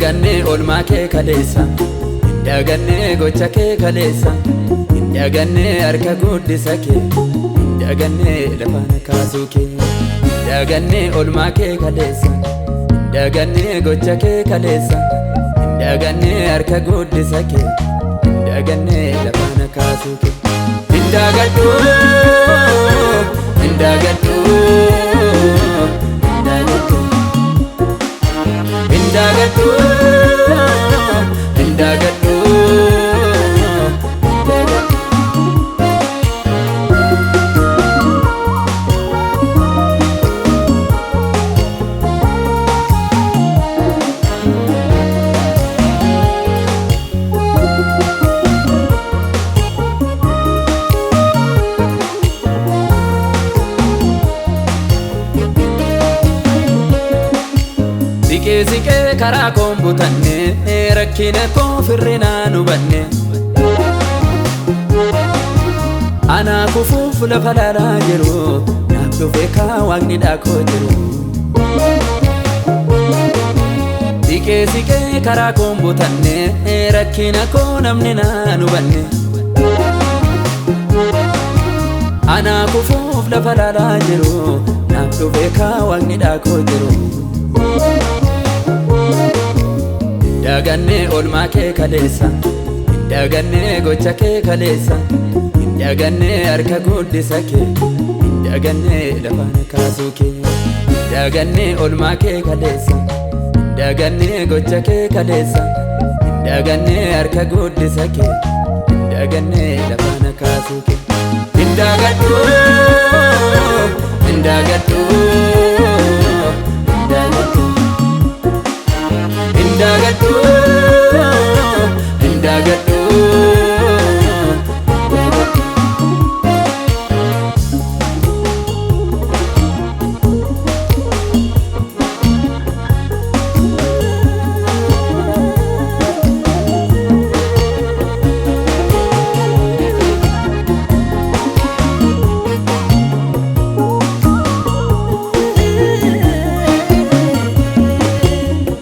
Daganne oolmaa kee kaleessa, hin daganne gocha kee kaleessa, hin daganne harka guddisa kee, hin daganne lafaan kaasuu kee. Hin daganne oolmaa kee kaleessa, hin daganne gocha kee kaleessa, hin daganne harka guddisa kee, hin daganne lafaan kaasuu kee. Hin dagadhu, hin dagadhu, hin dagadhu. Hin dagadhu, hin dagadhu, hin dagadhu. Siqee siqee karaa koon butanne, rakkina koo firrinaan hubanne. Anaa kufuuf lafa laalaa jiru, naaf dhufee kaa waaqni dhaakoo jiru. Siqee siqee karaa koon butanne, rakkina koo namni naan hubanne. Anaa kufuuf lafa laalaa jiru, naaf dhufee kaa waaqni dhaakoo jiru. Daganne oolmaa kee kaleessa, hin daganne gocha kee kaleessa, hin daganne harka guddisa kee, hin daganne lafaan kaasuu kee. Hin daganne oolmaa kee kaleessa, hin daganne gocha kee kaleessa, hin daganne harka guddisa kee, hin daganne lafaan kaasuu kee. Hin dagadhu, hin dagadhu, hin dagadhu. Hin dagadhu, hin dagadhu, hin dagadhu.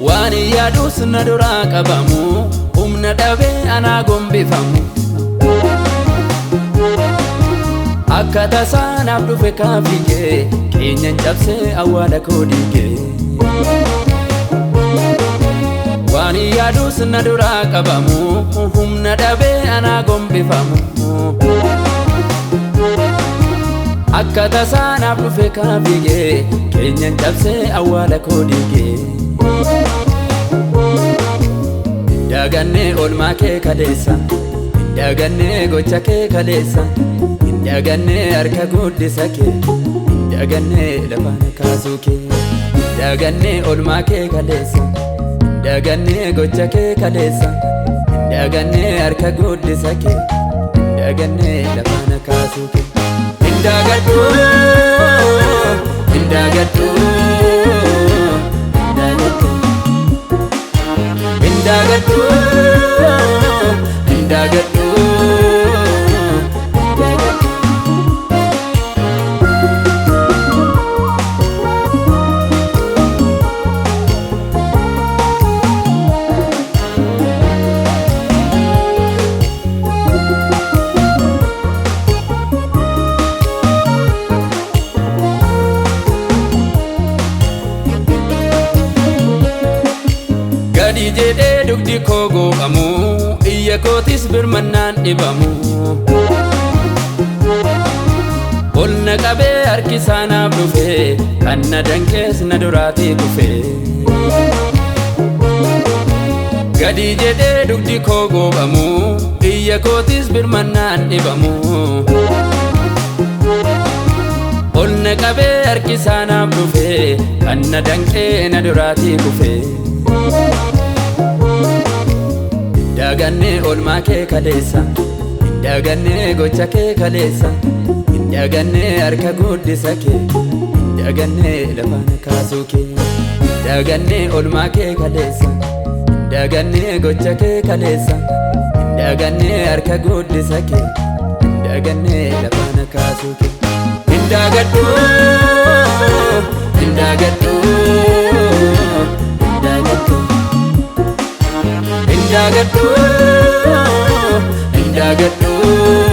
Waan yaadus na duraa qabamu, humna dhabee anaa gombifamu. Akka tasaa naaf dhufe kaafigee, keenyan cabsee awwaala koo diigee. Waan yaadus na duraa qabamu, humna dhabee anaa gombifamu. Akka tasaa naaf dhufe kaafigee, keenyan cabsee awwaala koo diigee. Hin daganne oolmaa kee kaleessa, hin daganne gocha kee kaleessa, hin daganne harka guddisa kee, hin daganne lafaan kaasuu kee. Hin daganne oolmaa kee kaleessa, hin daganne gocha kee kaleessa, hin daganne harka guddisa kee, hin daganne lafaan kaasuu kee. Hin dagadhu, hin dagadhu, hin dagadhu. Hin dagadhu, hin dagadhu, hin dagadhu. Gadi jedhee dugdi koo goo'amu, iyya kootis birmannaan dhibamu. Ol na qabee harki isaa naaf dhufe, kan na danqees na duraatii kufe. Gadi jedhee dugdi koo goo'amu, iyya kootis birmannaan dhibamu. Ol na qabee harki isaa naaf dhufe, kan na danqee na duraatii kufe. Hin daganne oolmaa kee kaleessa, hin daganne gocha kee kaleessa, hin daganne harka guddisa kee, hin daganne lafaan kaasuu kee. Hin daganne oolmaa kee kaleessa, hin daganne gocha kee kaleessa, hin daganne harka guddisa kee, hin daganne lafaan kaasuu kee. Hin dagadhu, hin dagadhu, hin dagadhu. Hin daagadhu, hin daagadhu.